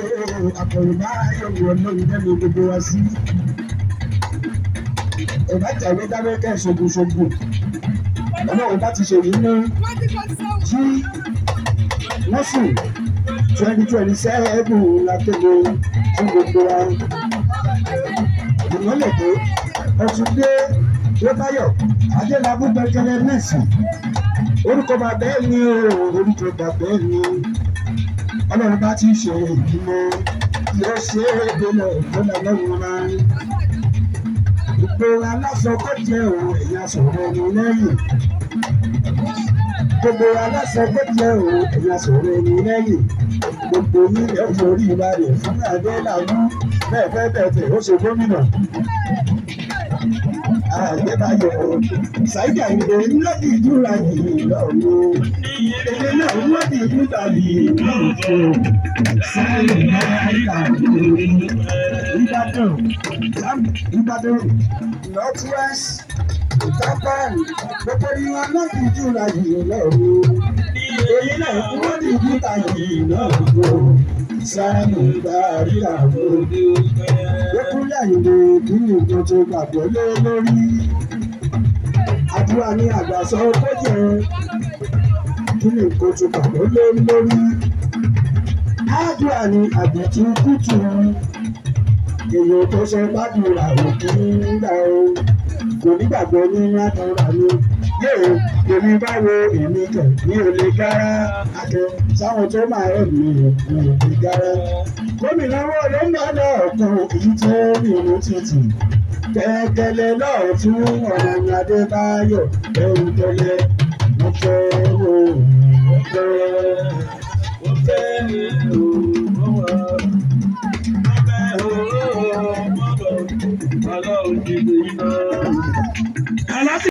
Adébáyọ̀ Àkọ̀rọ̀báyọ̀ ọlọ́run dẹ́nu gbogbo wa sí. Ẹ̀bá jàwé dábẹ́kẹ́ ṣogun-ṣogun. Ọlọ́run bá ti ṣe yìí ní jí lọ́sùn 2027 lákéde fún gbogbo wa. Ìmọ̀lẹ̀ dé, Ọ̀túndé Débáyọ̀ Adélábù Gbẹ̀gẹ́lẹ́ Mẹ́sì. Orúkọ bàbá ẹ̀ ní orúkọ bàbá ẹ̀ ní. Ọlọ́run bá ti ṣe ìbímọ yóò ṣe é délẹ̀ ìgbọ́nà lọ́wọ́ máa ń. Gbogbo aláṣọ kò jẹ́ òun ẹ̀yà sọ̀rọ̀ ẹni lẹ́yìn. Gbogbo aláṣọ kò jẹ́ òun ẹ̀yà sọ̀rọ̀ ẹni lẹ́yìn. Gbogbo ilẹ̀ forí balẹ̀ fún Adélabú bẹ́ẹ̀ fẹ́ bẹ́ẹ̀ tẹ̀ ó ṣe gómìnà. Adébáyọ̀ Saheed Àyìndé ńlọ́dì ìdúrà yìí lọ́wọ́. Èdè náà ńlọ́dì ìdúrà yìí lọ́wọ́. Sáyẹn náírà lórí Ìbàdàn Ìbàdàn North West Japan gbogbo ni wọn lọ́dì ìdúrà yìí lọ́wọ́. Èyí náà ńlọ́dì ìdúrà yìí lọ́wọ́. Sáyẹn náírà lórí. Lókùnrin Àyìndé kí ni nǹkan tó gbàgbọ́ lé lórí? Àdúrà ní àgbàsọ kó jẹ. Kí ni nǹkan tó gbàgbọ́ lé lórí? Àdúrà ní àbìtú kùtù. Èèyàn tó sọ gbàdúrà òkè ń gbà o. Kò nígbàgbọ́ nínú àdúrà ni. Yóò èmi báwo èmi kẹ̀ ní olè gárá. Akẹ́ sáwọn tó máa rẹ̀ mí ní olè gárá. Gómìnà wo ló ń bá lọ́ọ̀kan èyí tó ní ìlú títì. Kẹ̀kẹ́lẹ́ lọ́ọ̀tún ọ̀nà ní Adébáyọ̀ ẹ̀rù tẹ́lẹ̀. Mo fẹ́ wo mo fẹ́. Mo fẹ́ o, mo wà. Mo fẹ́ o, mo bọ̀. Ọlọ́run ti dè iná. Aláfíà.